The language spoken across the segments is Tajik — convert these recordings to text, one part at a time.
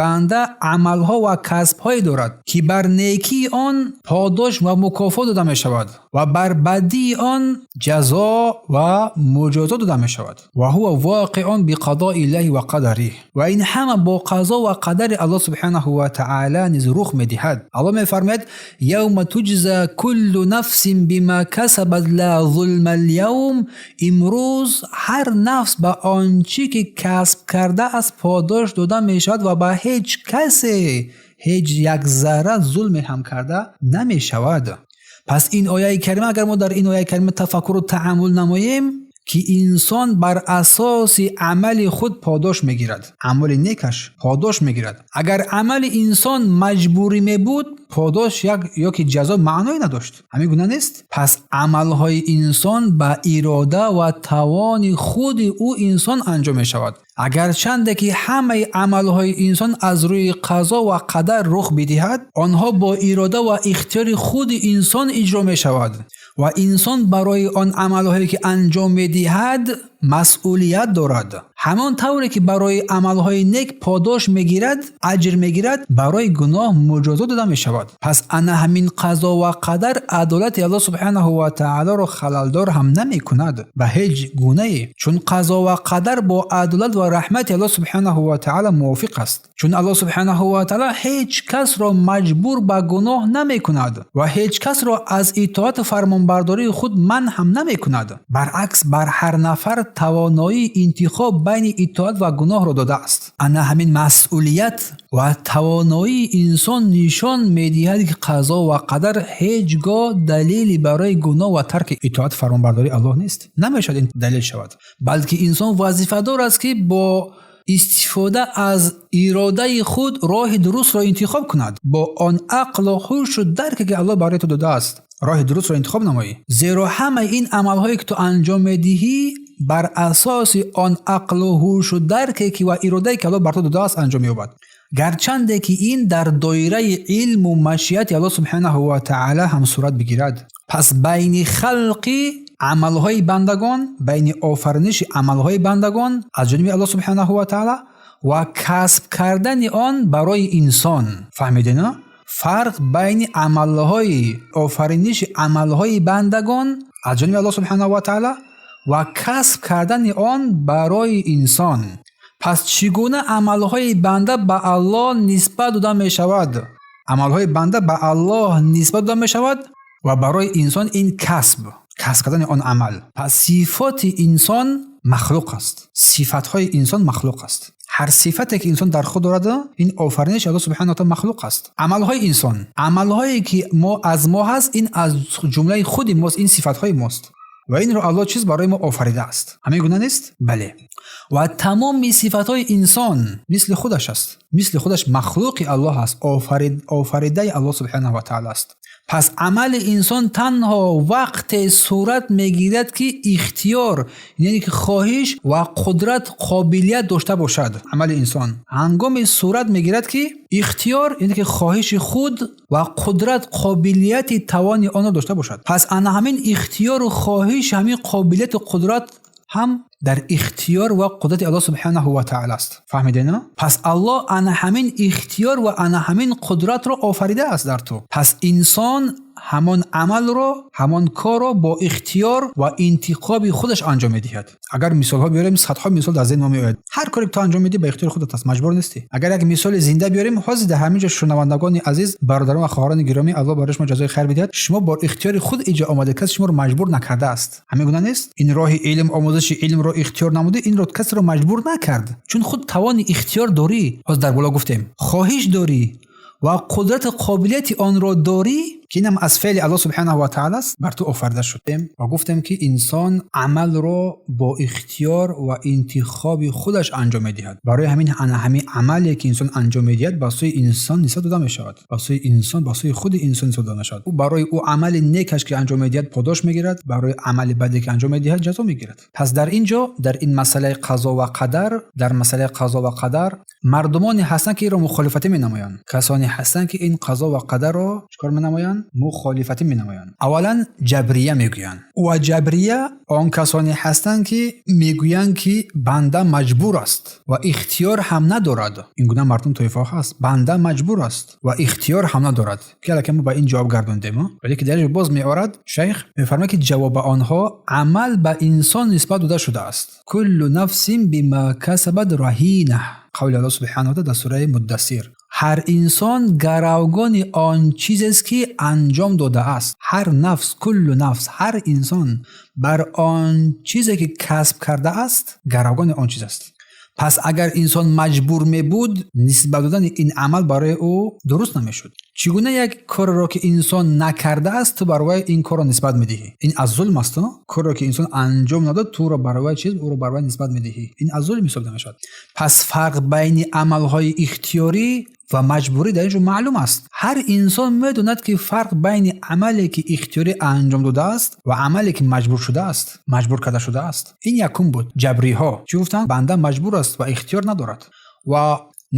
Банда амалҳо ва касбҳое дорад, ки бар некии он подош ва мукофот дода мешавад ва бар бадии он ҷазо ва муҷозот дода мешавад. Ва ҳува воқеун биқадои ллаҳи ва қадариҳ. Ва ин ҳама бо қазо ва қадари Аллоҳ субҳанаҳу ва таъала низ рух медиҳад. Аллоҳ мефармояд: явма туҷза куллу нафсин бима касабат ла зулма ал-явм. Имрӯз ҳар нафс ба он чӣ ки касб кардааст подош дода мешавад ва ба ҳеҷ касе ҳеҷ як зарра зулме ҳам карда намешавад. Пас ин ояи карима, агар мо дар ин ояи карима тафаккуру тааммул намоем, ки инсон бар асоси амали худ подош мегирад, амали некаш подош мегирад. Агар амали инсон маҷбурӣ мебуд, подош як ё ки ҷазо маъное надошт. Ҳамин гуна нест? Пас амалҳои инсон ба ирода ва тавони худи ӯ инсон анҷом мешавад. Агарчанде ки ҳамаи амалҳои инсон аз рӯи қазо ва қадар рух бидиҳад, онҳо бо ирода ва ихтиёри худи инсон иҷро мешавад ва инсон барои он амалҳое ки анҷом медиҳад масъулият дорад. Ҳамон тавре ки барои амалҳои нек подош мегирад, аҷр мегирад, барои гуноҳ муҷозот дода мешавад. Пас ана ҳамин қазо ва қадар адолати Аллоҳ субҳанаҳу ва таъолоро халалдор ҳам намекунад ба ҳеҷ гунае, чун қазо ва қадар бо адолат ва раҳмати Аллоҳ субҳанаҳу ва таъоло мувофиқ аст. Чун Аллоҳ субҳанаҳу ва таъоло ҳеҷ касро маҷбур ба гуноҳ намекунад ва ҳеҷ касро аз итоату фармонбардории худ манъ ҳам намекунад. Баръакс, бар ҳар нафар тавоноии интихоб байни итоат ва гуноҳро додааст. Ана ҳамин масъулият ва тавоноии инсон нишон медиҳад, ки қазо ва қадар ҳеҷ гоҳ далеле барои гуноҳ ва тарки итоат фармонбардории Аллоҳ нест. Намешавад ин далел шавад, балки инсон вазифадор аст, ки бо истифода аз иродаи худ роҳи дурустро интихоб кунад. Бо он ақлу ҳушу дарке ки Аллоҳ барои ту додааст, роҳи дурустро интихоб намоӣ. Зеро ҳамаи ин амалҳое ки ту анҷом медиҳӣ, бар асоси он ақлу ҳушу дарке ки ва иродае ки Аллоҳ бар ту додааст анҷом меёбад. Гарчанде ки ин дар доираи илму машиати Аллоҳ субҳанаҳу ва таъала ҳам сурат бигирад. Пас байни халқи амалҳои бандагон, байни офариниши амалҳои бандагон аз ҷониби Аллоҳ субҳанаҳу ва таъала ва касб кардани он барои инсон. Фаҳмидена? Фарқ байни амалҳои офариниши амалҳои бандагон аз ҷониби Аллоҳ субҳанаҳу ва таъала ва касб кардани он барои инсон. Пас чӣ гуна амалҳои банда ба Аллоҳ нисбат дода мешавад? Амалҳои банда ба Аллоҳ нисбат дода мешавад ва барои инсон ин касб кардани он амал. Пас сифоти инсон махлуқ аст. Сифатҳои инсон махлуқ аст. Ҳар сифате ки инсон дар худ дорад, ин офариниши Аллоҳ субҳанаҳу ва таъала махлуқ аст. Амалҳои инсон, амалҳое ки мо аз мо ҳаст, ин аз ҷумлаи худи мост, ин сифатҳои мост. Ва инро Аллоҳ чиз барои мо офаридааст. Ҳамин гуна нест? Бале. Ва тамоми сифатҳои инсон мисли худаш аст. Мисли худаш махлуқи Аллоҳ аст, офаридаи Аллоҳ субҳанаҳу ва таъала аст. Пас амали инсон танҳо вақте сурат мегирад, ки ихтиёр, яъне ки хоҳиш ва қудрат, қобилият дошта бошад. Амали инсон ҳангоме сурат мегирад, ки ихтиёр, яъне ки хоҳиши худ ва қудрат, қобилияти тавони онро дошта бошад. Пас ана ҳамин ихтиёру хоҳиш, ҳамин қобилияту қудрат ҳам дар ихтиёр ва қудрати Аллоҳ субҳанаҳу ва таъала аст. Фаҳмидена? Пас Аллоҳ ана ҳамин ихтиёр ва ана ҳамин қудратро офаридааст дар ту. Пас инсон ҳамон амалро, ҳамон корро бо ихтиёр ва интихоби худаш анҷом медиҳад. Агар мисолҳо биёрем, садҳо мисол дар зеҳни мо меояд. Ҳар коре ки ту анҷом медиҳӣ, ба ихтиёри худат аст, маҷбур нестӣ. Агар як мисоли зинда биёрем, ҳозир дар ҳамин ҷо шунавандагони азиз, бародарон ва хоҳарони гиромӣ, Аллоҳ барои шумо ҷазои хайр бидиҳад. Шумо бо ихтиёри худ инҷо омадед, касе шуморо маҷбур накардааст. Ҳамин гуна нест? Ин роҳи илм, омӯзиши илмро ихтиёр намудӣ, инро касеро маҷбур накард. Чун худ тавони ихтиёр дорӣ, ҳозир дар боло гуфтем, хоҳиш дорӣ ва қудрату қобилияти онро дорӣ, ки инам аз феъли Аллоҳ субҳанаҳу ва таъала аст, бар ту офарида шуд. Ва гуфтем, ки инсон амалро бо ихтиёр ва интихоби худаш анҷом медиҳад. Барои ҳамин ана ҳамин амале ки инсон анҷом медиҳад, ба сӯи инсон нисбат дода мешавад. Ба сӯи инсон, ба сӯи худи инсон нисбат дода мешавад. Ӯ барои ӯ амали некаш ки анҷом медиҳад, подош мегирад, барои амали баде ки анҷом медиҳад, ҷазо мегирад. Пас дар ин ҷо, дар ин масъалаи қазо ва қадар, дар масъалаи қазо ва қадар мардумоне ҳастанд, ки инро мухолифатӣ менамоянд. Касоне ҳастанд, ки ин қазо ва қадарро чикор менамоянд? Мухолифатӣ менамоянд. Аввалан, ҷабрия мегӯянд. Ва ҷабрия он касоне ҳастанд, ки мегӯянд, ки банда маҷбур аст ва ихтиёр ҳам надорад. Ин гуна мардум, тоифаҳо ҳаст. Банда маҷбур аст ва ихтиёр ҳам надорад. Ки аллакай мо ба ин ҷавоб гардондем. Вале ки дар боз меорад шайх, мефармояд, ки ҷавоб ба онҳо: амал ба инсон нисбат дода шудааст. كل نفس بما كسبت رهينة, қавли Аллоҳ سبحانه وتعالى дар сураи Муддассир. Ҳар инсон гаравгони он чизест, ки анҷом додааст. Ҳар нафс, كل نفس, ҳар инсон бар он чизе, ки касб кардааст, гаравгони он чиз аст. Пас агар инсон маҷбур мебуд, нисбат додани ин амал барои ӯ дуруст намешуд. Чӣ гуна як корро, ки инсон накардааст, ту бар вай ин корро нисбат медиҳӣ? Ин аз зулм аст. Корро, ки инсон анҷом надод, туро бар вай чиз, ӯро бар вай нисбат медиҳӣ. Ин аз зулм ҳисоб намешавад? Пас фарқ байни амалҳои ихтиёрӣ ва маҷбурӣ дар ин ҷо маълум аст. Ҳар инсон медонад, ки фарқ байни амале, ки ихтиёрӣ анҷом додааст, ва амале, ки маҷбур шудааст, маҷбур карда шудааст. Ин якум буд. Ҷабриҳо чӣ гуфтанд? Банда маҷбур аст ва ихтиёр надорад ва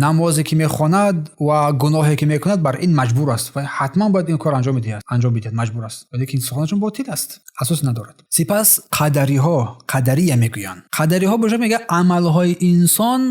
намозе, ки мехонад, ва гуноҳе, ки мекунад, бар ин маҷбур аст ва ҳатман бояд ин кор анҷом бидиҳад, маҷбур аст. Валекин суханашон ботил аст, асос надорад. Сипас қадариҳо, қадария мегӯянд. Қадариҳо бошад, мегӯяд, амалҳои инсон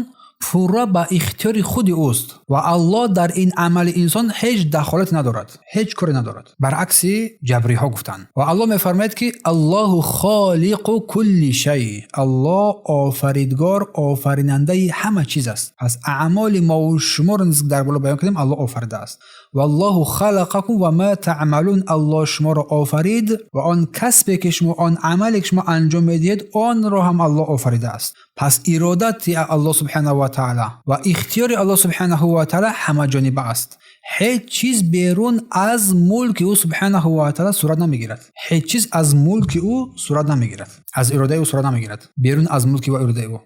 пурра ба ихтиёри худи ӯст ва Аллоҳ дар ин амали инсон ҳеҷ дахолате надорад, ҳеҷ коре надорад. Баръакси ҷабриҳо гуфтанд. Ва Аллоҳ мефармояд, ки الله خالق كل شيء, Аллоҳ офаридгор, офаринандаи ҳама чиз аст. Пас аъмоли мову шуморо низ дар боло баён кардем, Аллоҳ офаридааст. والله خلقكم وما تعملون. Аллоҳ шуморо офарид ва он касбе, ки шумо, он амале, ки шумо анҷом медиҳед, онро ҳам Аллоҳ офаридааст. Пас иродати Аллоҳ سبحانه وتعالى ва ихтиёри Аллоҳ سبحانه وتعالى ҳамаҷониба аст. Ҳеҷ чиз берун аз мулки ӯ سبحانه وتعالى сурат намегирад. Ҳеҷ чиз аз мулки ӯ сурат намегирад, аз иродаи ӯ сурат намегирад, берун аз мулки ва иродаи ӯ.